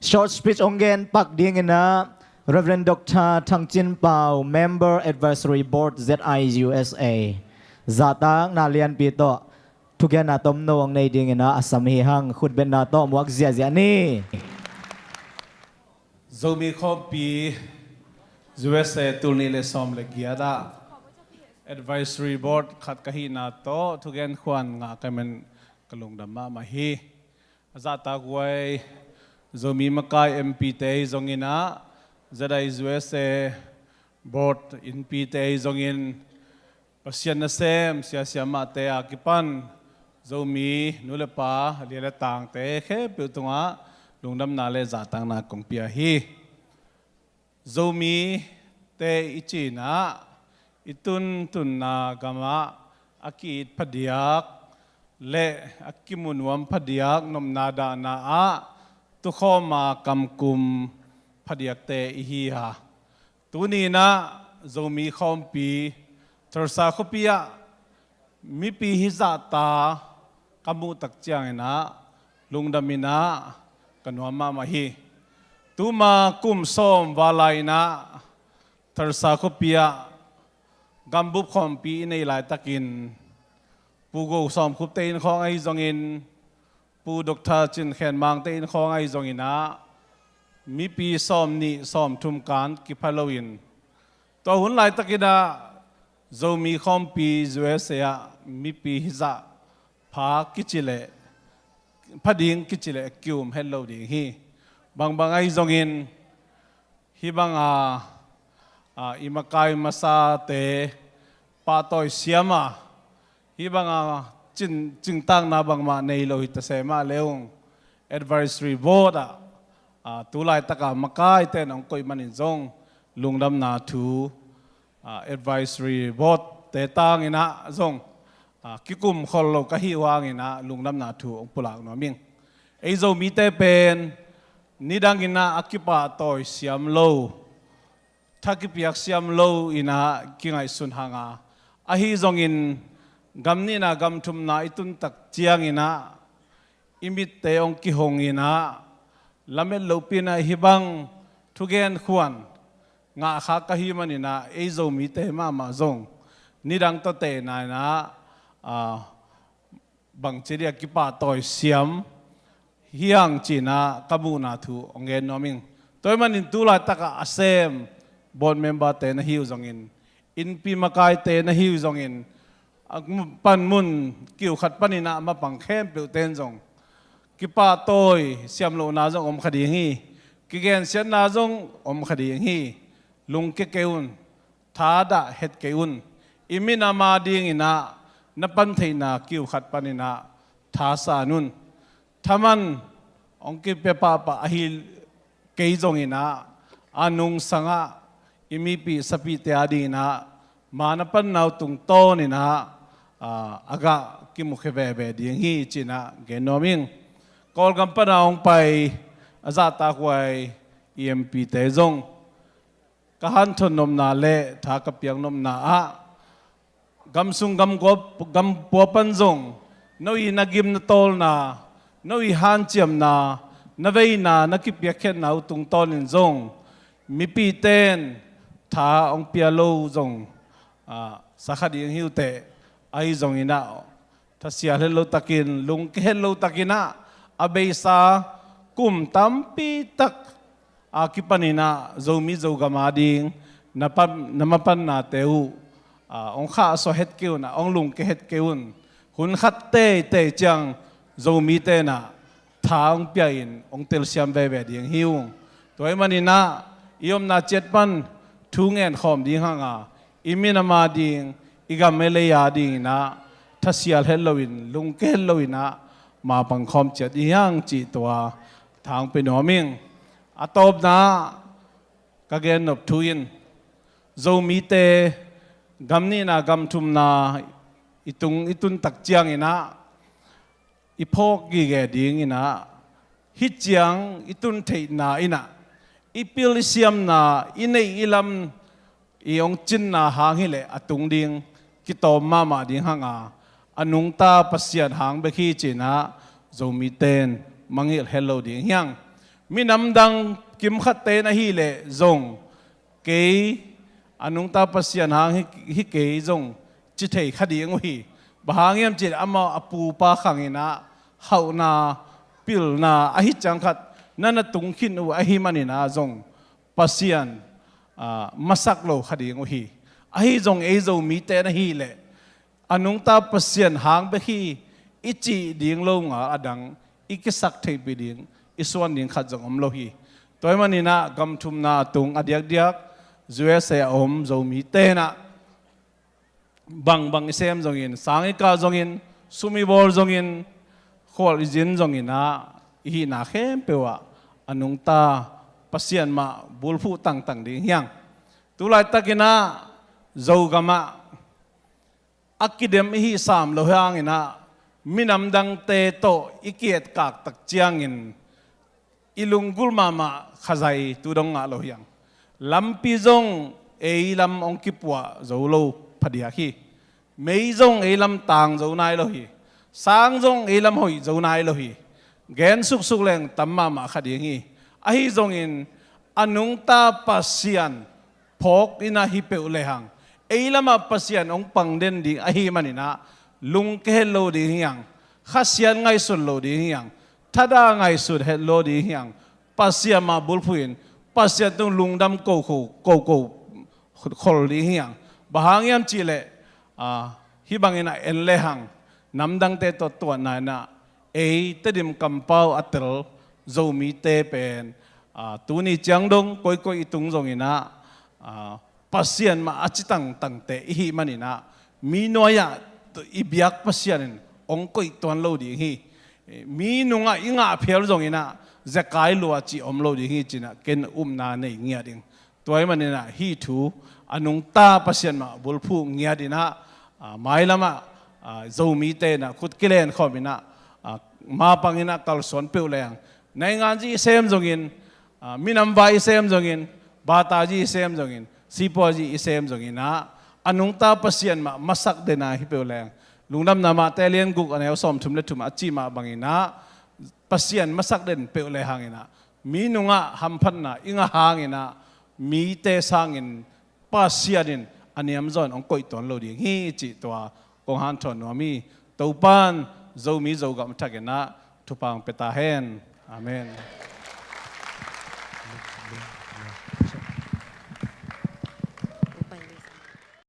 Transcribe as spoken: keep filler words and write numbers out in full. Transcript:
Short speech hong gen pak dingin ah Reverend Doctor Thang Cin Pau, Member Advisory Board Z I U S A, zahtakna lianpi tawh thugenna tomno hong nei dingin ah a sam hi hang. Khutbetna tawh muak ziahziah ni. Zomi Khawmpi U S A tul nih le sawm le giat ah Advisory Board khat ka hihna tawh thugen khuan ngah ka hih man ka lungdam mahmah hi. A zahtakhuai Zomi makai M P te ahi zongin ah, Z I U S A Board innpi te ahi zongin, Pasian nasem sia siamahte a kipan Zomi nu le pa, lia le tangte khempeuh tungah lungdamna le zahtakna kong pia hi. Zomite i cih in ah, i tuntunna gamah a ki-it phadiak le a kimu nuam phadiak, nopna dahna ah tukhawm a kamkum phadiakte i hi a, tuni in ah Zomi Khawmpi Tulsa khuapi ah mipi hih zahta ka muh tak ciangin ah lungdam in ah ka nuam mahmah hi. Tuma kum sawm val lai in ah Tulsa khuapi ah gambup khawmpi i neih laitakin, Pu Go Sawm Khup te inn khawng ahi zongin, Pu Doctor Cin Khen Mang te inn khawng ahi zongin ah, mipi sawm nih sawm thum kan kipha loin, tua hun laitakin ah Zomi Khawmpi U S A ah mipi hih zah pha kici leh, pha ding kici leh ki-um het lo ding hi. Bangbang ahi zongin, hih banga, a, i makai masate pahtawi siam a, hih banga cin, cingtakna bangmah nei lo hi ta se mah le ung, Advisory Board ah, a, tu laitaka makaite in hong koih manin zong lungdamna thu, a, Advisory Board te tangin ah zong, a, kikum khol lo ka hih uh hangin ah lungdamna thu hong pulak nuam ing. Ei Zomite pen nidangin ah a kipahtawi siam lo, tha kipiak siam lo in ah kingaihsun hang a, ahi zongin gam nihna gam thumna i tun tak ciangin ah i mitte hong kihong in ah, lamet lopi in ah hih bang thugen khuan ngah kha ka hih manin ah, ei Zomite mahmah zong nidang tawh tehna in ah, a, bangci dia kipahtawi siam hi hang ci-in ah ka muhna thu hong gen nuam ing. Tua ahih manin tu laitakah a sem board member te na hi uh zongin, innpi makaite na hi uh zongin, a panmun kiu khat panin ah mapang khempeuhte in zong kipahtawi siam lohna zong om kha ding hi. Kigensiatna zong om kha ding hi. Lungke kei un, thadah het kei un. I minam a dingin ah na pan theihna kiu khat panin ah thasan un. Thaman hong kipia pahpah ahi kei zongin ah, a nungsangah i mipih sapihte a dingin ah ma na panna uh tungtawnin ah, a, a gah kimukhia veve ding hi ci-in ah gen nuam ing. Kawlgam pana hong pai a zahtakhuai i M P te zong ka hanthon nopna le tha ka piak nopna ah, gamsung gamkua, gampua pan zong no i na gim na tawlna, no i hanciamna, na veina, na kipiakkhiatna uh tungtawnin zong mipite in tha hong pia lo zong, a, sa kha ding hi uh teh, ahi zongin ah thasial het lo takin, lungke het lo takin ah, a beisa kum tampi tak a kipanin ah Zomi Zogam a ding na pan, na mapannate uh, a, hong khahsuah het kei un ah, hong lungke het kei un. Hun khat teitei ciang Zomite in ah tha hong pia-in hong telsiam veve ding hi ung. Tua ahih manin ah i omna ciat pan thu ngen khawm ding hang a, i minam a ding, i gam i lei a dingin ah thasial het loin, lungke het loin ah ma pang khawm ciat i hi hang cih tua tha hong pia nuam ing. A tawpna ah ka gennop thu in, Zomite gam nihna gam thumna i tung, i tun tak ciangin ah i phawk gige dingin ah, hih ciang i tun theihna in ah, i pil i siamna, i neih i lam, i hong cinna hang hileh a tung ding kitawm mahmah ding hang a, a nungta Pasian hang bek hi ci-in ah Zomite in mangngilh het lo ding hi hang. Minam dang kimkhatte na hih leh zong kei a nungta Pasian hang hi, hi kei zong ci thei kha ding uh hi. Bang hang hiam cih leh amau a pupa khang in ah hauhna, pilna ahi ciang khat na na tung khin uh ahih manin ah zong Pasian, ah, masak lo kha ding uh hi. Ahi zong ei Zomite na hih leh a nungta Pasian hang bek hi i cih ding lo ngal a dang i kisak theihpih ding, i suan ding khat zong om lo hi. Tua ahih manin ah gam thumna a tung a diakdiak U S A a om Zomite in ah bangbang i sem zongin, sang i kah zongin, sum i bawl zongin, khual i zin zongin ah i hihna khempeuh ah a nungta Pasian mah bulphuh tangtang ding hi hang. Tu laitakin ah Zogam ah a kidem i hih sam loh hangin ah minam dangte tawh i kietkak tak ciangin i lunggulh mahmah khazai tu dong ngah lo hi hang. Lampi zong ei lam hong kipuah zo lo phadiak hi. Mei zong ei lam tang zo nai lo hi. Sang zong ei lam hoih zo nai lo hi. Gen suksuk leng tam mahmah kha ding hi. Ahi zongin a nungta Pasian phawk in ah hi peuh lehang, ei lamah Pasian hong pang den ding ahih manin ah lungke het lo ding hi hang. Khasiat ngaihsut lo ding hi hang. Thada ngaihsut het lo ding hi hang. Pasian mah bulphuh in Pasian tung lungdam koko, koko khol ding hi hang. Bang hang hiam cih leh, ah, hih bangin ah en lehang namdangte tawh tuatna in ah ei Tedim kampau a tel Zomite pen, ah, tuni ciang dong koikoi i tung zongin ah, ah, Pasian mah a ci tangtangte i hih manin ah mi nuai-ah i biak Pasian in hong koih tuan lo ding hi. Mi nungah i ngah phial zongin ah zekai lua cih om lo ding hi ci-in ah ken upna nei ngiat ing. Tua ahih manin ah hih thu a nungta Pasian mah bulphuh ngiat in ah, ah, mailamah, ah, Zomite in ah khut kilen khawm in ah, ah, mapang in ah kalsuan peuh lehang, naingan zi i sem zongin, ah, minam vai i sem zongin, bata zi i sem zongin, sipua zi i sem zongin ah a nungta Pasian mah masak den ah hi peuh lehang, Lungdamna Mate lian guk a neu sawmthum le thum a cih mah bangin ah Pasian masak den peuh lehang in ah mi nungah hamphatna i ngah hangin ah mite sangin Pasian in a niamzaw in hong koih tuan lo ding hi cih tua kong hanthawn nuam hi. Topa'n Zomi Zogam thak in ah thupha hong pia ta hen. Amen.